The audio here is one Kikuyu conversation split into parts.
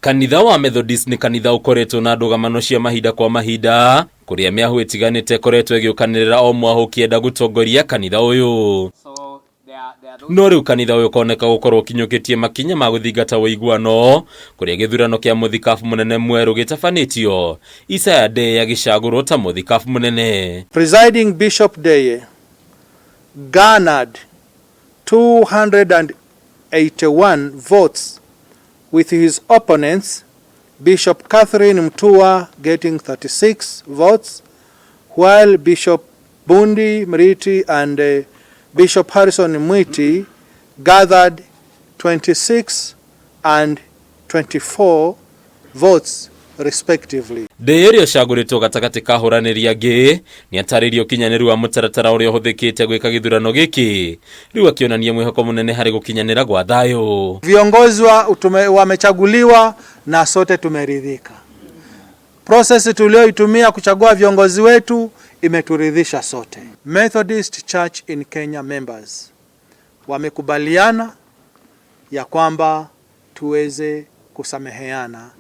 Kanitha wa Methodist nĩ kanitha ũkoretwo na ndũgamano cia mahinda kwa mahinda kũrĩa mĩahũ ĩtiganĩte ĩkoretwo ĩgĩũkanĩrĩra o mwahũ ũkĩenda gũtongoria kanitha ũyũ. No rĩu kanitha ũyũ ũkoneka gũkorwo ũkinyũkĩtie makinya ma gũthingata ũiguano kũrĩa gĩthurano kĩa mũthikabu mũnene mwerũ gĩtabanĩtio, Isaiah Ndeye agĩcagũrwo ta mũthikabu mũnene. Presiding Bishop Ndeye garnered 281 votes with his opponents Bishop Catherine Mutua getting 36 votes, while Bishop Bundi Mriti and Bishop Harrison Mwiti gathered 26 and 24 votes respectively. Ndĩĩ ũrĩa ũcagũrĩtwo gatagatĩ ka ahũranĩri angĩ nĩatarĩirie ũkinyanĩru wa mũtaratara ũrĩa ũhũthĩkĩte gwĩka gĩthurano gĩkĩ, rĩu akĩonania mwĩhoko mũnene harĩ gũkinyanĩra gwa thayũ. Viongozi wamechaguliwa na sote tumeridhika. Process tulioitumia kuchagua viongozi wetu imeturidhisha sote. Methodist Church in Kenya members wamekubaliana ya kwamba tuweze kusameheana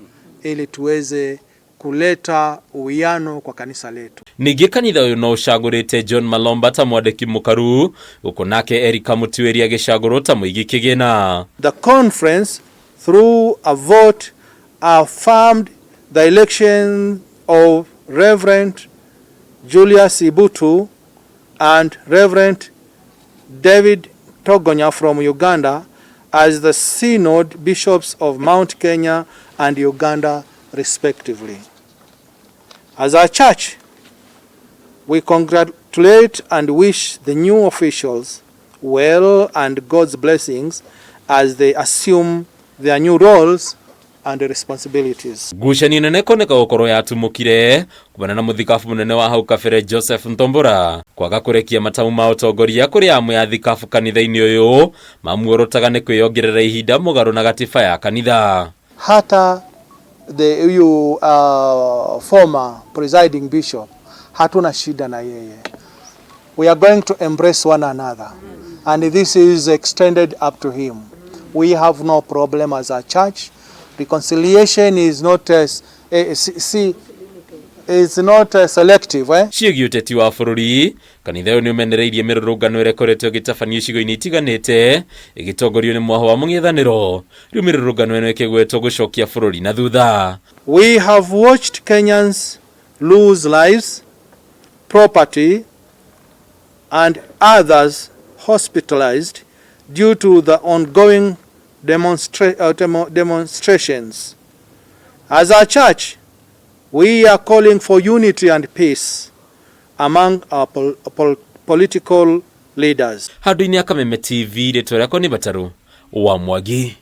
ili tuweze kuleta uwiano kwa kanisa letu. Ningĩ kanitha ũyũ no ũcagũrĩte John Malomba ta mwandĩki mũkaru, gũkũ nake Erika Mũtuĩri agĩcagũrwo ta mũigi kĩgĩna. The conference through a vote affirmed the election of Reverend Julius Ibutu and Reverend David Togonya from Uganda as the Synod Bishops of Mount Kenya and Uganda respectively. As a church, we congratulate and wish the new officials well and God's blessings as they assume their new roles and responsibilities. Ngucanio nene ĩkoneka gũkorwo yatumũkire kumana na mũthikabu mũnene wa hau kabere Joseph Ntombora kwaga kũrekia matamu ma ũtongoria kũrĩ amwe a thikabu kanitha-inĩ ũyũ mamuorotaga nĩ kwĩyongerera ihinda mũgarũ na gatiba ya kanitha. Hata the huyu former presiding bishop hatuna shida na yeye. We are going to embrace one another and this is extended up to him. We have no problem as a church. Reconciliation is not as, see, it's not selective. Ciĩgiĩ ũteti wa bũrũri, kanitha ũyũ nĩ ũmenereirie mĩrũrũngano ĩrĩa ĩkoretwo ĩgĩtabanio icigo-inĩ itiganĩte ĩgĩtongorio nĩ mwaho wa mũng'ethanĩro. Rĩu mĩrũrũngano ĩno ĩkĩgwetwo gũcokia bũrũri na thutha. We have watched Kenyans lose lives, property and others hospitalized due to the ongoing demonstrations. As a church, we are calling for unity and peace among our political leaders. Handũ-inĩ ya Kameme TV, rĩtwa rĩakwa nĩ Bataru wa Mwangi.